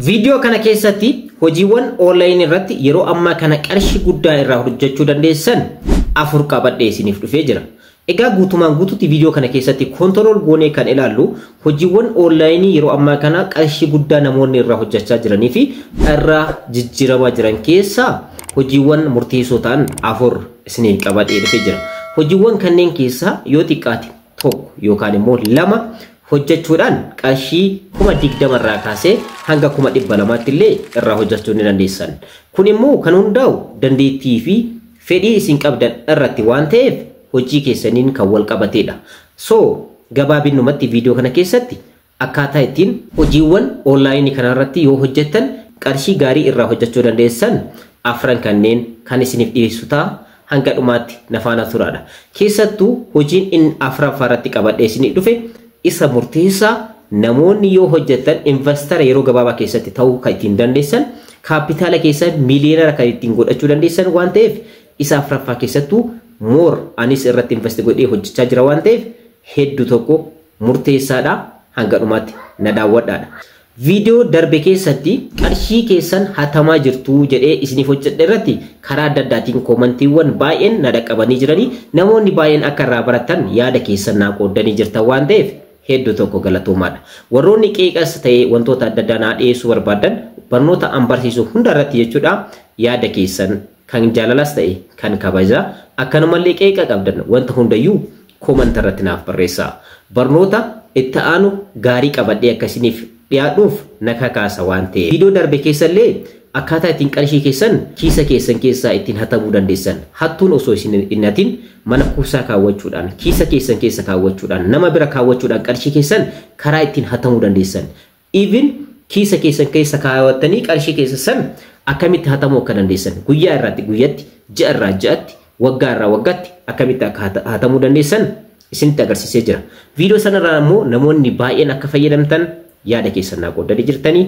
Viidiyoo kana keessatti hojiiwwan online irratti yeroo ammaa kana qarshii guddaa irraa hojjechuu dandeessan 4 qabadhee isiniif dhufee jira. Egaa guutumaan guututti viidiyoo kana keessatti control goonee kan ilaallu hojiiwwan online yeroo ammaa kana qarshii guddaa namoonni irraa hojjechaa jiranii fi irraa jijjiiramaa jiran keessaa hojiiwwan murteessoo ta'an 4 isiniif qabadhee dhufee jira. Hojiiwwan kanneen keessaa yoo xiqqaate 1 yookaan immoo 2 hojjechuudhaan qarshii 20,000 irraa kaasee hanga 200,000 illee irraa hojjechuu ni dandeessan. Kun immoo kan hundaa'u dandeettii fi fedhii isin qabdan irratti waan ta'eef hojii keessaniin kan wal qabateedha. So gabaabinumatti viidiyoo kana keessatti akkaataa ittiin hojiiwwan onlaayinii kanarratti yoo hojjettan qarshii gaarii irraa hojjechuu dandeessan 4 kanneen kan isiniif dhiyeessu ta'a. Hanga dhumaatti na faana turaadha. Keessattuu hojiin inni 4ffaa irratti qabadhee isiniif dhufe isa murteessaa namoonni yoo hojjetan investara yeroo gabaabaa keessatti ta'uu kan ittiin dandeessan kaapitaala keessan miiliyoonara kan ittiin godhachuu dandeessan waan ta'eef isa 4ffaa keessattuu moor anis irratti invest godhee hojjechaa jira waan ta'eef hedduu tokko murteessaadha. Hanga dhumaatti na daawwadhaadha. Viidiyoo darbe keessatti qarshii keessan hatamaa jirtu jedhee isiniif hojjedhe irratti karaa adda addaatiin koomantiiwwan baay'een na dhaqqabanii jiranii namoonni baay'een akka irraa baratan yaada keessan naa qooddanii jirtan waan ta'eef hedduu tokko galatoomaadha. Warroonni qeeqas ta'ee wantoota adda addaa naa dhiyeessuu barbaadan barnoota an barsiisu hunda irratti jechuudha yaada keessan kan jaalalas ta'e kan kabajaa akkanumallee qeeqa qabdan wanta hundayyuu koomanta irratti naaf barreessaa. Barnoota itti aanu gaarii qabadhee akka isiniif dhiyaadhuuf na kakaasa waan ta'eef. Viidiyoo darbe keessallee akkaataa ittiin qarshii keessan kiisa keessan keessaa ittiin hatamuu dandeessan hattuun osoo isin hin hatin mana kuusaa kaawwachuudhaan kiisa keessan keessa kaawwachuudhaan nama bira kaawwachuudhaan qarshii keessan karaa ittiin hatamuu dandeessan. Even kiisa keessan keessa kaawwattanii qarshii keessan san akkamitti hatamuu akka dandeessan guyyaa irraatti guyyatti ji'a irraa ji'atti waggaa irraa waggaatti akkamitti akka hatamuu dandeessan isinitti agarsiisee jira. Viidiyoo sanarraa immoo namoonni baay'een akka fayyadamtan yaada keessan naa qooddanii jirtanii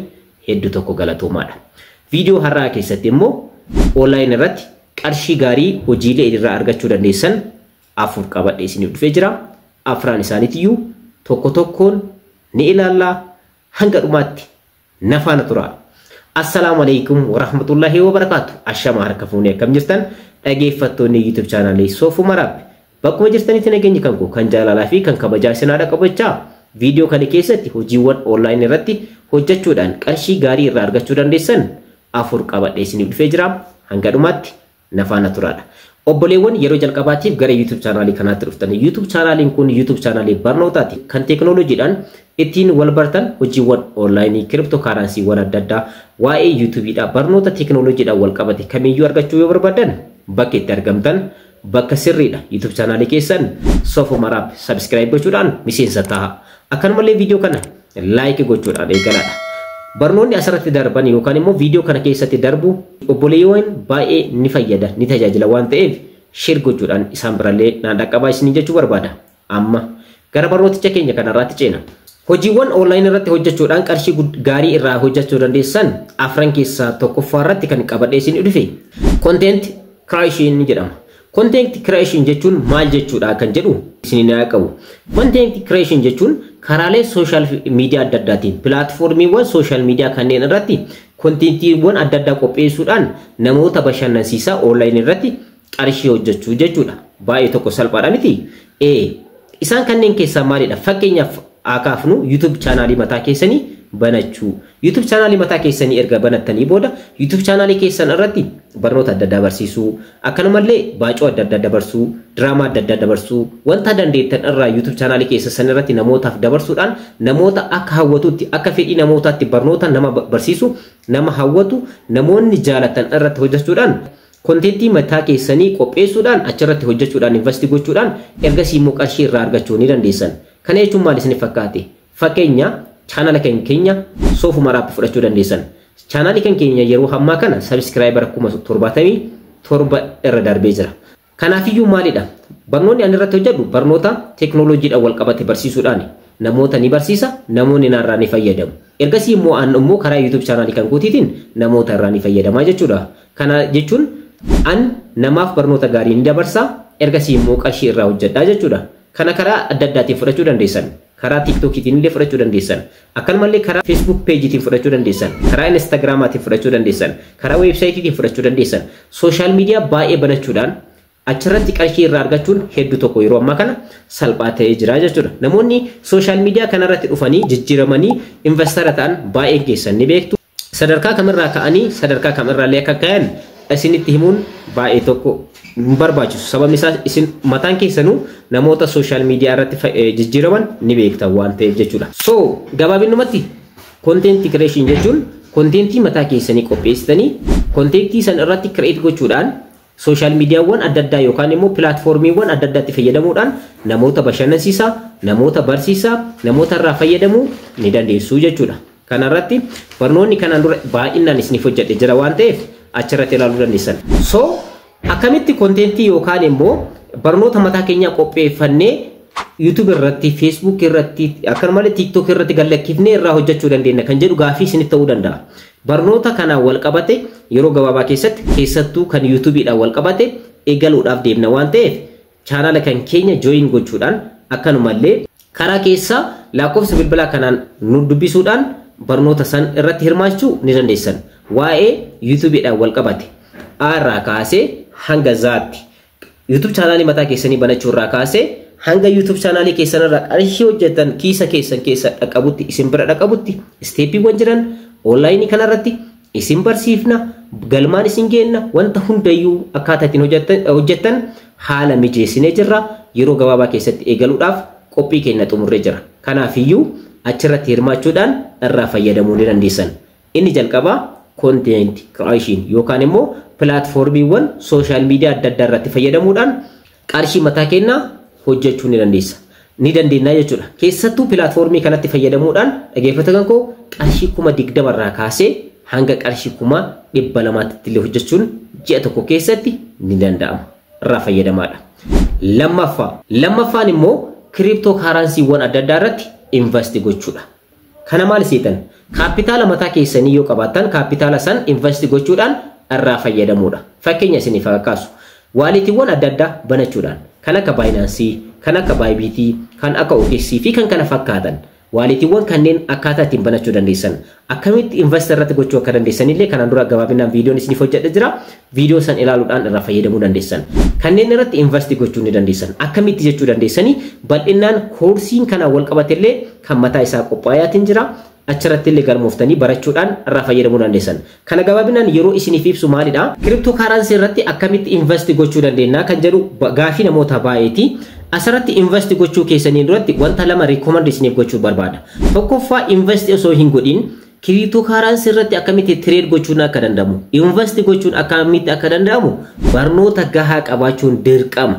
hedduu tokko galatoomaadha. Viidiyoo har'aa keessatti immoo online irratti qarshii gaarii hojiilee irraa argachuu dandeessan 4 qabadhee isiniif dhufee jira. 4 isaaniitiyyuu tokko tokkoon ni ilaallaa hanga dhumaatti na faana turaa. Assalaamu alaikum warahmatullahi wabarakaatu. Ashama harka fuunee akkam jirtan dhaggeeffattoonni YouTube chaanaalii Soofuma Raabbi. Bakkuma jirtanitti nageenyi kan koo kan jaalalaa fi kan kabajaa isin haadha qabachaa viidiyoo kana keessatti hojiiwwan online irratti hojjechuudhaan qarshii gaarii irraa argachuu dandeessan 4 qabadhee isiniif dhufee jira. Hanga dhumaatti na faana turaadha. Obboleewwan yeroo jalqabaatiif gara YouTube chaanaalii kanaatti dhuftan. YouTube chaanaaliin kun YouTube chaanaalii barnootaati. Kan teekinooloojiidhaan ittiin wal bartan hojiiwwan onlaayinii, kiriptoo karansiiwwan adda addaa, waa'ee YouTubeidha barnoota teekinooloojiidhaan wal qabate kamiyyuu argachuu yoo barbaadan bakka itti argamtan bakka sirriidha. YouTube chaanaalii keessan Soofuma Raabbi subscribe gochuudhaan miseensa ta'a. Akkanumallee viidiyoo kana like gochuudhaan eegalaadha. Barnoonni asirratti darban yookaan immoo viidiyoo kana keessatti darbu obboleewwan baay'ee ni fayyada ni tajaajila waan ta'eef share gochuudhaan isaan birallee naan dhaqqabaa isinii jechuu barbaada. Amma gara barnooticha keenya kanarraatti ceena. Hojiiwwan online irratti hojjechuudhaan qarshii gaarii irraa hojjechuu dandeessan 4 keessaa 1ffaa irratti kan qabadhee isinii dhufe content creation jedhama. Content creation jechuun maal jechuudha kan jedhu isin haa qabu. Content creation jechuun karaalee social media adda addaatiin pilaatfoormiiwwan social media kanneen irratti kontentiiwwan adda addaa qopheessuudhaan namoota bashannansiisaa online irratti qarshii hojjechuu jechuudha. Baay'ee tokko salphaadha miti? Isaan kanneen keessaa maalidha? Fakkeenyaaf akaafnu YouTube chaanaalii mataa keessanii banachuu. YouTube chaanaalii mataa keessanii erga banattanii booda YouTube chaanaalii keessan irratti barnoota adda addaa barsiisuu, akkanumallee baacoo adda addaa dabarsuu, diraamaa adda addaa dabarsuu, wanta dandeettan irraa YouTube chaanaalii keessan irratti namootaaf dabarsuudhaan namoota akka hawwatutti, akka fedhii namootaatti barnoota nama barsiisu, nama hawwatu, namoonni jaalatan irratti hojjechuudhaan kontentii mataa keessanii qopheessuudhaan achirratti hojjechuudhaan investi gochuudhaan ergasii immoo qarshii irraa argachuu ni dandeessan. Kana jechuun maal isiniif fakkaate? Fakkeenya chaanala kan keenya Soofuma Raabbi fudhachuu dandeessan. Chaanaalii kan keenya yeroo ammaa kana sabiskiraayibara 77,000 irra darbee jira. Kanaafiyyuu maalidha? Barnoonni ani irratti hojjedhu barnoota teekinooloojiidhaan wal qabate barsiisuudhaan namoota ni barsiisa, namoonni narraa ni fayyadamu. Ergasii immoo an immoo karaa YouTube chaanaalii kan kootiitiin namoota irraa ni fayyadamaa jechuudha. Kana jechuun an namaaf barnoota gaarii ni dabarsa, ergasii immoo qarshii irraa hojjedhaa jechuudha. Kana karaa adda addaatiin fudhachuu dandeessan. Karaa TikTokiitiin illee fudhachuu dandeessan. Akkanumallee karaa Facebook pageiitiin fudhachuu dandeessan. Karaa Instagramaatiin fudhachuu dandeessan. Karaa websiteiitiin fudhachuu dandeessan. Social media baay'ee banachuudhaan achirratti qarshii irraa argachuun hedduu tokko yeroo ammaa kana salphaa ta'ee jira jechuudha. Namoonni social media kanarratti dhufanii jijjiiramanii investor ta'an baay'een keessan ni beektu. Sadarkaa kamirraa ka'anii sadarkaa kamirraallee akka ka'an isinitti himuun baay'ee tokko hin barbaachisu. Sababni isaas isin mataan keessanuu namoota social media irratti jijjiiraman ni beektan waan ta'eef jechuudha. So gabaabinumatti content creation jechuun contentii mataa keessanii qopheessitanii contentii san irratti create gochuudhaan social mediawwan adda addaa yookaan immoo platformiiwwan adda addaatti fayyadamuudhaan namoota bashannansiisaa, namoota barsiisaa, namoota irraa fayyadamuu ni dandeessu jechuudha. Kanarratti barnoonni kanaan dura baay'inaan isiniif hojjedhe jira waan ta'eef achirratti ilaaluu dandeessan. So akkamitti contentii yookaan immoo barnoota mataa keenyaa qopheeffannee YouTube irratti, Facebook irratti, akkanumallee TikTok irratti gallakkifnee irraa hojjechuu dandeenya kan jedhu gaafii isinitti ta'uu danda'a. Barnoota kanaan wal qabate yeroo gabaabaa keessatti, keessattuu kan YouTubeidhaan wal qabate eegaluudhaaf deemna waan ta'eef, channela kan keenya join gochuudhaan, akkanumallee karaa keessaa lakkoofsa bilbilaa kanaan nu dubbisuudhaan barnoota san irratti hirmaachuu ni dandeessan. Waa'ee YouTubeidhaan wal qabate A irraa kaasee hanga Z'tti, YouTube channelii mataa keessanii banachuu irraa kaasee hanga YouTube channelii keessan irraa qarshii hojjetan kiisa keessan keessa dhaqqabutti, isin bira dhaqqabutti, stepiiwwan jiran onlineii kanarratti isin barsiifna, galmaan isin geenna. Wanta hundayyuu akkaataa ittiin hojjettan haala mijeessinee jirra. Yeroo gabaabaa keessatti eegaluudhaaf qophii keenya xumurree jira. Kanaafiyyuu achirratti hirmaachuudhaan irraa fayyadamuu ni dandeessan. Inni jalqabaa content creation yookaan immoo platformiiwwan social media adda addaa irratti fayyadamuudhaan qarshii mataa keenyaa hojjechuu ni dandeessa. Ni dandeenya jechuudha. Keessattuu platformii kanatti fayyadamuudhaan, dhaggeeffattoota koo, qarshii 20,000 irraa kaasee hanga qarshii 200,000tti illee hojjechuun ji'a tokko keessatti ni danda'ama. Irraa fayyadamaadha. Lammaffaa. Lammaffaan immoo crypto currencywwan adda addaa irratti invest gochuudha. Kana maal seetan? Kaapitaala mataa keessanii yoo qabaattan, kaapitaala san invest gochuudhaan irraa fayyadamuudha. Fakkeenya isiniif kaasu. Walletiiwwan adda addaa banachuudhaan kan akka Binance, kan akka Bybit, kan akka OKX fi kan kana fakkaatan, walletiiwwan kanneen akkaataa ittiin banachuu dandeessan, akkamitti invest irratti gochuu akka dandeessan illee kanaan dura gabaabinaan viidiyoon isiniif hojjedhe jira. Viidiyoo san ilaaluudhaan irraa fayyadamuu dandeessan. Kanneen irratti invest gochuu ni dandeessan. Akkamitti jechuu dandeessanii, bal'inaan courseiin kanaan wal qabate illee kan mataa isaa qophaa'aatiin jira. Achirratti illee galmooftanii barachuudhaan irraa fayyadamuu dandeessan. Kana gabaabinaan yeroo isiniif ibsu maalidha? Crypto currency irratti akkamitti invest gochuu dandeenya kan jedhu gaafii namoota baay'eeti. Asirratti invest gochuu keessanii duratti wanta lama recommend isiniif gochuu barbaada. Tokkoffaa, invest osoo hin godhin crypto currency irratti akkamitti trade gochuun akka danda'amu, invest gochuun akkamitti akka danda'amu barnoota gahaa qabaachuun dirqama.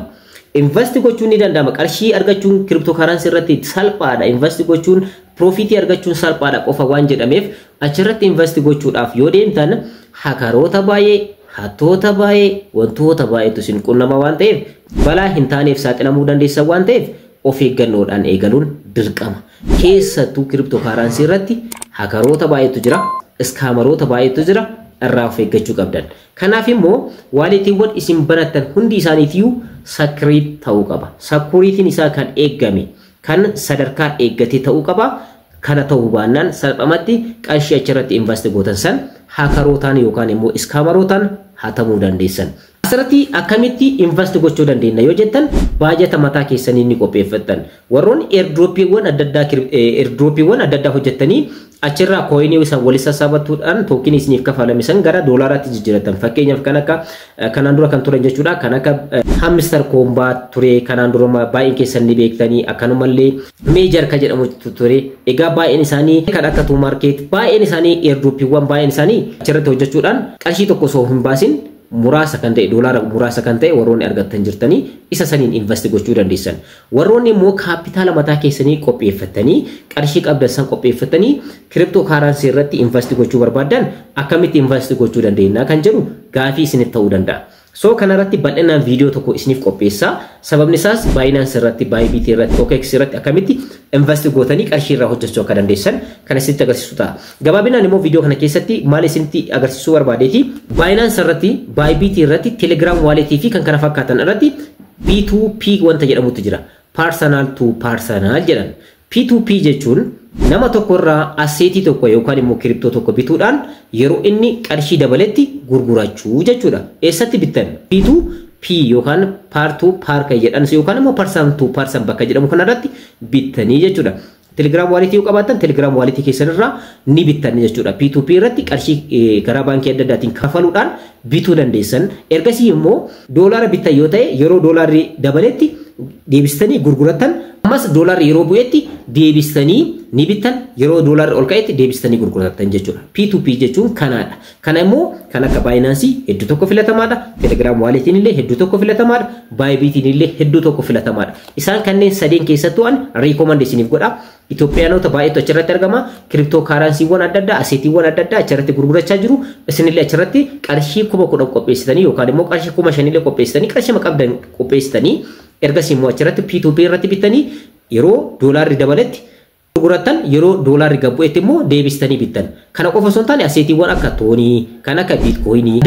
Invest gochuun ni danda'ama. Qarshii argachuun crypto currency irratti salphaadha. Invest gochuun, profitii argachuun salphaadha qofa waan jedhameef achirratti invest gochuudhaaf yoo deemtan, hackeroota baay'ee, hattoota baay'ee, wantoota baay'eetu isin qunnama waan ta'eef, balaa hin taaneef saaxilamuu dandeessan waan ta'eef, of eeggannoodhaan eegaluun dirqama. Keessattuu crypto currency irratti hackeroota baay'eetu jira, scammeroota baay'eetu jira, irraa of eeggachuu qabdan. Kanaaf immoo walletiiwwan isin banattan hundi isaaniitiyyuu secure ta'uu qaba. Securityn isaa kan eeggame, kan sadarkaa eeggate ta'uu qaba. Kana ta'uu baannaan salphamatti qarshii achirratti invest gootan san hackerootaan yookaan immoo scammerootaan hatamuu dandeessan. Asirratti akkamitti invest gochuu dandeenya yoo jettan, baajata mataa keessanii ni qopheeffattan. Warroonni airdropiiwwan adda addaa hojjettanii achirraa coinii isaan walitti sassaabachuudhaan tokenii isiniif kafalame san gara doolaaraatti jijjiiratan. Fakkeenyaaf kan akka kanaan dura kan turan jechuudha. Kan akka Hamster Kombat ture, kanaan dura baay'een keessan ni beektanii, akkanumallee Major kan jedhamu ture. Egaa baay'een isaanii kan akka Tomarket, baay'een isaanii, airdropiiwwan baay'een isaanii achirratti hojjechuudhaan qarshii tokko osoo hin baasin muraasa kan ta'e, doolaara muraasa kan ta'e warroonni argattan jirtanii, isa saniin invest gochuu dandeessan. Warroonni immoo kaapitaala mataa keessanii qopheeffatanii, qarshii qabdan san qopheeffatanii crypto currency irratti invest gochuu barbaadan, akkamitti invest gochuu dandeenya kan jedhu gaafii isinitti ta'uu danda'a. So kanarratti bal'inaan viidiyoo tokko isiniif qopheessaa. Sababni isaas Binance irratti, Bybit irratti, OKX irratti akkamitti invest gootanii qarshii irraa hojjechuu akka dandeessan kan isinitti agarsiisu ta'a. Gabaabinaan immoo viidiyoo kana keessatti maal isinitti agarsiisuu barbaadeeti? Binance irratti, Bybit irratti, Telegram wallet fi kan kana fakkaatan irratti P2P wanta jedhamutu jira. Personal to personal jedhan. P2P jechuun nama tokkorraa asseetii tokko yookaan immoo crypto tokko bituudhaan yeroo inni qarshii dabaletti gurgurachuu jechuudha. Eessatti bittan? P2P yookaan peer to peer kan jedhan yookaan immoo person to person bakka jedhamu kanarratti bittanii jechuudha. Telegram walletii yoo qabaattan Telegram walletii keessanirraa ni bittan jechuudha. P2P irratti qarshii karaa baankii adda addaatiin kafaluudhaan bituu dandeessan. Ergasii immoo doolaara bittan yoo ta'e yeroo doolaarri dabaletti deebistanii gurgurattan. Ammas doolaarri yeroo bu'etti deebistanii ni bittan, yeroo doolaarri ol ka'etti deebistanii gurgurattan jechuudha. P2P jechuun kanaadha. Kana immoo kan akka Binance hedduu tokko filatamaadha. Telegram walletiin illee hedduu tokko filatamaadha. Bybitiin illee hedduu tokko filatamaadha. Isaan kanneen sadeen keessattuu an recommend isiniif godha. Itoophiyaanota baay'eetu achirratti argama. Crypto currencywwan adda addaa, assetiiwwan adda addaa achirratti gurgurachaa jiru. Isinillee achirratti qarshii 10,000 qopheessitanii yookaan immoo qarshii 5,000 qopheessitanii, qarshii qabdan qopheessitanii, ergasii immoo achirratti P2P irratti bitanii yeroo doolaarri dabaletti gurgurattan, yeroo doolaarri gad bu'etti immoo deebistanii bittan. Kana qofa osoo hin taane assetiiwwan akka TONii, kan akka Bitcoinii,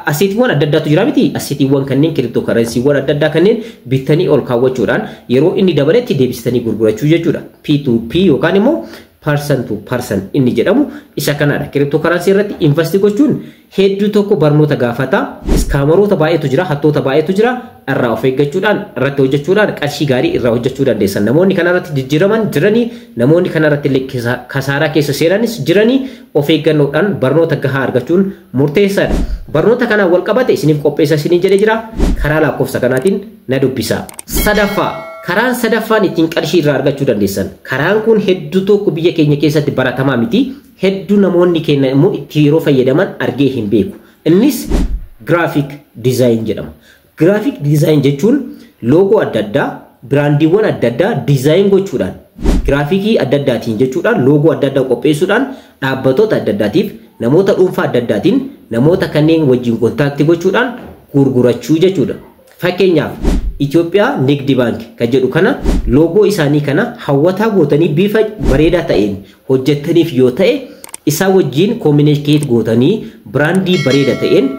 assetiiwwan adda addaatu jira miti. Assetiiwwan kanneen, crypto currencywwan adda addaa kanneen bittanii ol kaawwachuudhaan yeroo inni dabaletti deebistanii gurgurachuu jechuudha. P2P yookaan immoo person to person inni jedhamu isa kanaadha. Crypto currency irratti invest gochuun hedduu tokko barnoota gaafata. Scammeroota baay'eetu jira, hattoota baay'eetu jira. Irraa of eeggachuudhaan, irratti hojjechuudhaan qarshii gaarii irraa hojjechuu dandeessan. Namoonni kana irratti jijjiiraman jiranii, namoonni kana irratti illee kasaaraa keessa seenanis jiranii, of eeggannoodhaan barnoota gahaa argachuun murteessaadha. Barnoota kanaan wal qabate isiniif qopheessa isiniin jedhee jira. Karaa lakkoofsa kanaatiin na dubbisa. Sadaffaa, karaan sadaffaan ittiin qarshii irraa argachuu dandeessan. Karaan kun hedduu tokko biyya keenya keessatti baratamaa miti. Hedduu namoonni keenya immoo itti yeroo fayyadaman argee hin beeku. Innis graphic design jedhama. Graphic design jechuun loogoo adda addaa, brandiiwwan adda addaa design gochuudhaan, giraafikii adda addaatiin jechuudhaan, loogoo adda addaa qopheessuudhaan dhaabbatoota adda addaatiif, namoota dhuunfaa adda addaatiin, namoota kanneen wajjin contactii gochuudhaan gurgurachuu jechuudha. Fakkeenyaaf, Itoophiyaa Nigdi Baank kan jedhu kana loogoo isaanii kana hawwataa gootanii bifa bareedaa ta'een hojjettaniif yoo ta'e, isaa wajjin communicate gootanii brandii bareeda ta'een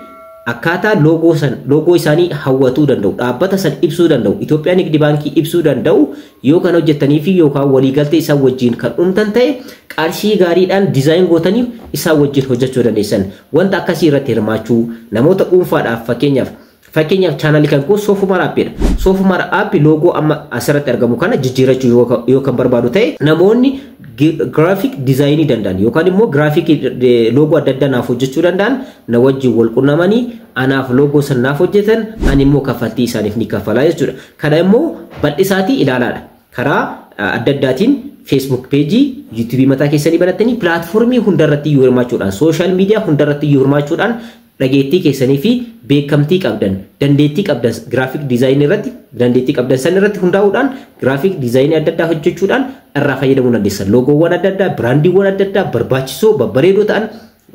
akkaataa loogoo san, loogoo isaanii hawwatuu danda'u, dhaabbata san ibsuu danda'u, Itoophiyaa Nigdi Baankii ibsuu danda'u yoo kan hojjettanii fi yookaan waliigaltee isaan wajjin kan uumtan ta'e, qarshii gaariidhaan design gootanii isaan wajjin hojjechuu dandeessan. Wanta akkasii irratti hirmaachuu namoota dhuunfaadhaaf, fakkeenyaaf channelii kan koo Soofumar Appiidha. Soofumar Appii loogoo amma asirratti argamu kana jijjiirachuu yoo kan barbaadu ta'e, namoonni graphic designii danda'an yookaan immoo giraafikii loogoo adda addaa naaf hojjechuu danda'an na wajjin wal qunnamanii anaaf loogoo san naaf hojjetan, ani immoo kaffaltii isaaniif ni kaffalaa jechuudha. Kana immoo bal'isaatii ilaalaadha. Karaa adda addaatiin Facebook pageii, YouTubeii mataa keessanii banattanii platformii hundarratti iyyuu hirmaachuudhaan, social media hundarratti iyyuu hirmaachuudhaan dhageettii keessanii fi beekamtii qabdan, dandeettii qabdan, graphic designii irratti dandeettii qabdan san irratti hundaa'uudhaan graphic designii adda addaa hojjechuudhaan irraa fayyadamuu dandeessan. Loogoowwan adda addaa, brandiiwwan adda addaa barbaachisoo babbareedoo ta'an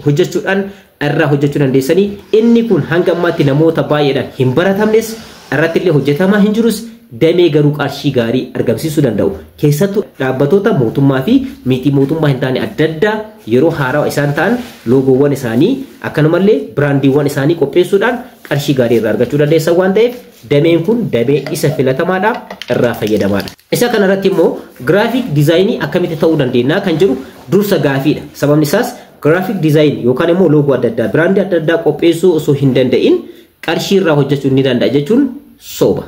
hojjechuudhaan irraa hojjechuu dandeessanii. Inni kun hanga ammaatti namoota baay'eedhaan hin baratamnes, irratti illee hojjetamaa hin jirus, damee garuu qarshii gaarii argamsiisuu danda'u. Keessattuu dhaabbatoota mootummaa fi miitii mootummaa hin taane adda addaa yeroo haarawaa isaan ta'an loogoowwan isaanii akkanumallee brandiiwwan isaanii qopheessuudhaan qarshii gaarii irraa argachuu dandeessan waan ta'eef, dameen kun damee isa filatamaadha, irraa fayyadamaadha. Isa kanarratti immoo graphic designii akkamitti ta'uu dandeenya kan jedhu dursa gaafiidha. Sababni isaas graphic design yookaan immoo loogoo adda addaa, brandii adda addaa qopheessuu osoo hin danda'in qarshii irraa hojjechuu ni danda'a jechuun soba.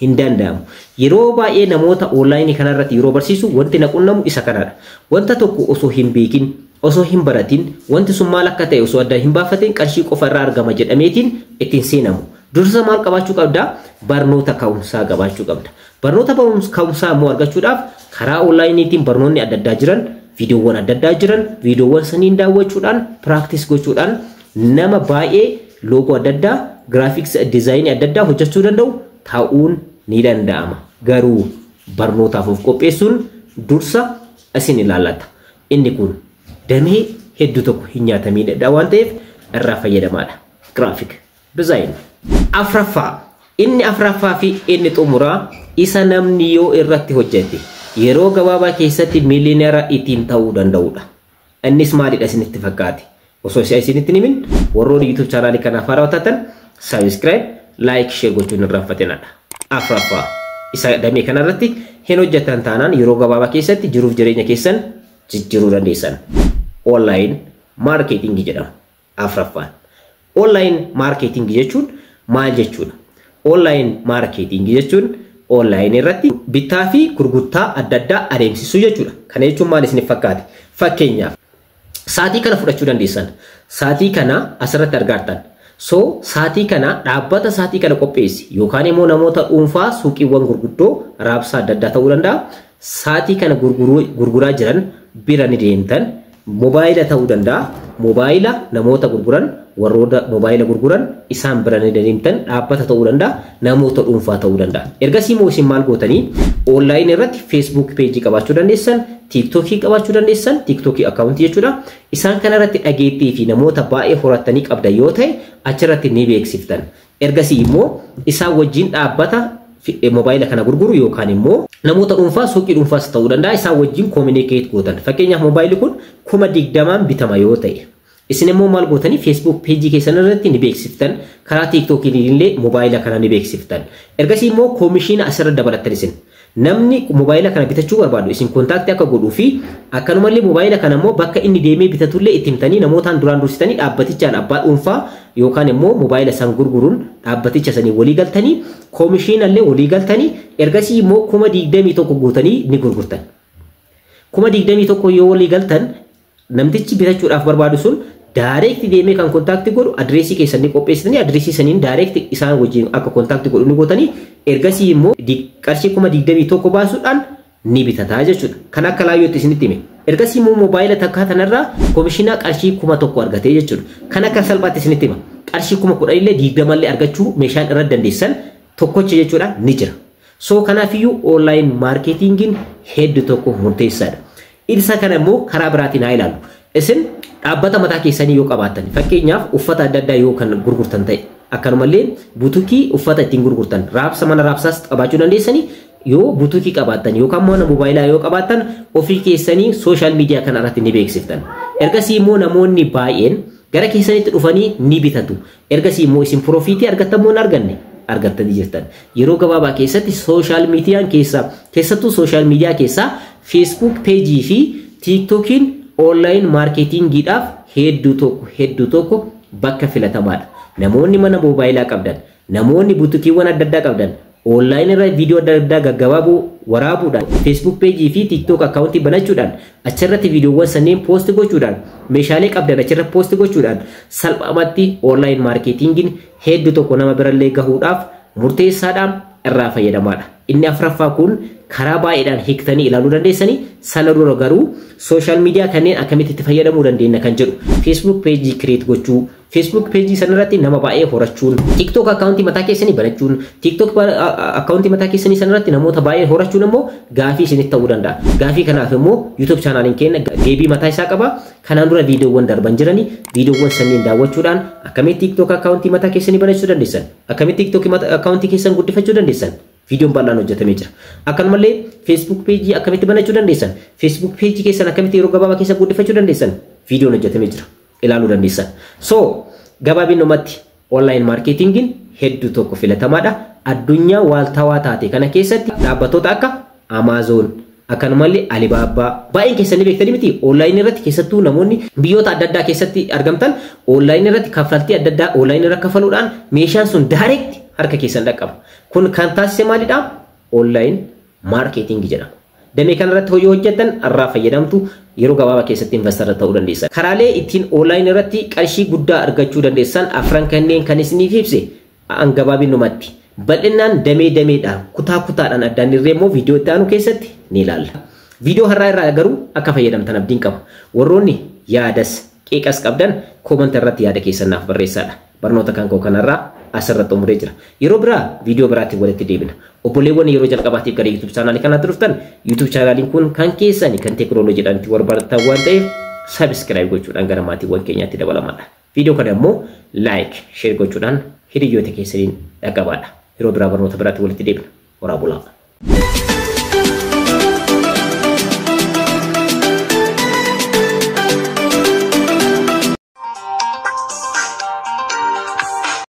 Hin danda'amu. Yeroo baay'ee namoota onlineii kanarratti yeroo barsiisu wanti na qunnamu isa kanadha. Wanta tokko osoo hin beekin, osoo hin baratin, wanti sun maal akka ta'e osoo adda hin baafatin qarshii qofa irraa argama jedhameetiin ittiin seenamu. Dursa maal qabaachuu qabdaa? Barnoota ka'umsaa qabaachuu qabda. Barnoota ka'umsaa immoo argachuudhaaf karaa onlineiitiin barnoonni adda addaa jiran, viidiyoowwan adda addaa jiran, viidiyoowwan saniin daawwachuudhaan, practice gochuudhaan nama baay'ee loogoo adda addaa, graphics designii adda addaa hojjechuu danda'u ta'uun ni danda'ama. Garuu barnootaaf of qopheessuun dursa isin ilaallata. Inni kun damee hedduu tokko hin nyaataminidha waan ta'eef irraa fayyadamaadha. Graphic design. Afraffaa, inni afraffaa fi inni xumuraa isa namni yoo irratti hojjete yeroo gabaabaa keessatti millionaire ittiin ta'uu danda'udha. Innis maalidha isinitti fakkaate? Osoo isa isinitti himin, warroonni YouTube channelii kanaaf haarawaa taatan subscribe, like, share gochuun hin irraanfatinadha. Afraffaa isa damee kanarratti Hin hojjettan taanaan yeroo gabaabaa keessatti jiruuf jireenya keessan jijjiiruu dandeessan. Online marketing jedhama. Afraffaan. Online marketing jechuun maal jechuudha? Online marketing jechuun online irratti bittaa fi gurgurtaa adda addaa adeemsisuu jechuudha. Kana jechuun maal isiniif fakkaate? Fakkeenyaaf sa'aatii kana fudhachuu dandeessan. Sa'aatii kana asirratti argattan. So sa'aatii kana dhaabbata sa'aatii kana qopheessi yookaan immoo namoota dhuunfaa suuqiiwwan gurguddoo raabsaa adda addaa ta'uu danda'a. Sa'aatii kana gurguraa jiran bira ni deemtan. Mobaayila ta'uu danda'a. Mobaayila namoota gurguran, warroota mobaayila gurguran isaan bira ni deemtan. Dhaabbata ta'uu danda'a, namoota dhuunfaa ta'uu danda'a. Ergasii immoo isin maal gootanii online irratti Facebook page qabaachuu dandeessan, TikTok qabaachuu dandeessan, TikTok account jechuudha. Isaan kana irratti dhageettii fi namoota baay'ee horattanii qabdan yoo ta'e achirratti ni beeksiftan. Ergasii immoo isaan wajjin dhaabbata mobaayila kana gurguru yookaan immoo namoota dhuunfaa suuqii dhuunfaas ta'uu danda'a isaan wajjin communicate gootan. Fakkeenyaaf mobaayilli kun 20,000 bitama yoo ta'e isin immoo maal gootanii Facebook page keessan irratti ni beeksiftan, karaa TikTok illee mobaayila kana ni beeksiftan. Ergasii immoo koomishiina asirra dabalattan isin. Namni mobaayila kana bitachuu barbaadu isin kontaaktii akka godhuu fi akkanumallee mobaayila kana immoo bakka inni deemee bitatullee itti himtanii namootaan duraan dursitanii dhaabbatichaan abbaa dhuunfaa yookaan immoo mobaayila san gurguruun dhaabbaticha sanii walii galtanii koomishiinallee walii galtanii ergasii immoo 21,000 guutanii ni gurgurtan. 21,000 yoo walii galtan namtichi bitachuudhaaf barbaadu sun direct deemee kan kontaaktii godhu adreesii keessan ni qopheessitanii adreesii saniin direct isaan wajjin akka kontaaktii godhu ni gootanii ergasii immoo qarshii 21,000 baasuudhaan ni bitataa jechuudha. Kan akka laayyootti isinitti hime. Ergasii immoo moobaayila takkaa tanarraa koomishinaa qarshii 1,000 argatee jechuudha. Kan akka salphaatti isinitti hima. Qarshii 10,000 illee 20 illee argachuu meeshaan irra dandeessan tokkocha jechuudha ni jira. So kanaafiyyuu online marketingiin hedduu tokko murteessaadha. Isa kana immoo karaa biraatiin haa ilaallu. Isin dhaabbata mataa keessanii yoo qabaattan fakkeenyaaf uffata adda addaa yoo kan gurgurtan ta'e akkanumallee butukii uffata ittiin gurgurtan raabsa mana raabsaas qabaachuu dandeessanii yoo butukii qabaattan yookaan mana moobaayilaa yoo qabaattan ofii keessanii sooshaal miidiyaa kana irratti ni beeksiftan. Ergasii immoo namoonni baay'een gara keessanitti dhufanii ni bitatu. Ergasii immoo isin piroofiitii argattan moo hin arganne? Argattanii jirtan. Yeroo gabaabaa keessatti sooshaal miidiyaan keessaa keessattuu sooshaal miidiyaa keessaa Facebook peejii fi TikTokiin online marketingiidhaaf hedduu tokko bakka filatamaadha. Namoonni mana moobaayilaa qabdan, namoonni butukiiwwan adda addaa qabdan, online irra viidiyoo adda addaa gaggabaaboo waraabuudhaan Facebook peejii fi TikTok akkaawuntii banachuudhaan achirratti viidiyoowwan sanneen poost gochuudhaan meeshaalee qabdan achirra poost gochuudhaan salphaamatti online marketingiin hedduu tokko nama birallee gahuudhaaf murteessaadhaan irraa fayyadamaadha. Inni afraffaa kun karaa baay'eedhaan hiiktanii ilaaluu dandeessanii sana dura garuu sooshaal miidiyaa kanneen akkamitti itti fayyadamuu dandeenya kan jedhu Facebook peejii create gochuu, Facebook peejii sanarratti nama baay'ee horachuun, TikTok akkaawuntii mataa keessanii banachuun, TikTok akkaawuntii mataa keessanii sanarratti namoota baay'ee horachuun immoo gaafii isinitti ta'uu danda'a. Gaafii kanaaf immoo YouTube chaanaaliin keenya deebii mataa isaa qaba. Kanaan dura viidiyoowwan darban jiranii viidiyoowwan sanneen daawwachuudhaan akkamitti TikTok akkaawuntii mataa keessanii banachuu dandeessan, akkamitti TikTok akkaawuntii keessan guddifachuu dandeessan. Viidiyoon bal'aan hojjetamee jira. Akkanumallee Facebook peejii akkamitti banachuu dandeessan, Facebook peejii keessan akkamitti yeroo gabaabaa keessa guddifachuu dandeessan, viidiyoon hojjetamee jira. Ilaaluu dandeessan. So gabaabinumatti online marketingiin hedduu tokko filatamaadha. Addunyaa waaltawaa taate kana keessatti dhaabbattoota akka Amazon akkanumallee Alibaba baay'een keessanii beektanii miti online irratti keessattuu namoonni biyyoota adda addaa keessatti argamtan online irratti kaffaltii adda addaa online irra kaffaluudhaan meeshaan sun direct harka keessan dhaqqaba. Kun kan taasise maalidha? Online marketing jedhama. Damee kanarratti hojii hojjettan irraa fayyadamtu yeroo gabaabaa keessatti investara ta'uu dandeessan. Karaalee ittiin online irratti qarshii guddaa argachuu dandeessan afran kanneen kan isiniif ibse an gabaabinumatti. Bal'inaan damee dameedhaan kutaa kutaadhaan addaan irree immoo viidiyoo itti aanu keessatti ni ilaalla. Viidiyoo har'aa irraa garuu akka fayyadamtan abdiin qaba. Warroonni yaadas qeeqas qabdan koomanta irratti yaada keessan naaf barreessaadha. Barnoota kan koo kanarraa asirratti xumuree jira. Yeroo biraa viidiyoo biraatti walitti deebina. Obboleewwan yeroo jalqabaatiif gara YouTube chaanaalii kanaatti dhuftan YouTube chaanaaliin kun kan keessani kan teekinooloojiidhaan itti barbaadatan waan ta'eef subscribe gochuudhaan gara maatiiwwan keenyaatti dabalamaadha. Viidiyoo kana immoo like, share gochuudhaan hiriyoota keessaniin dhaqqabaadha. Yeroo biraa barnoota biraatti walitti deebina. Horaa bulaa.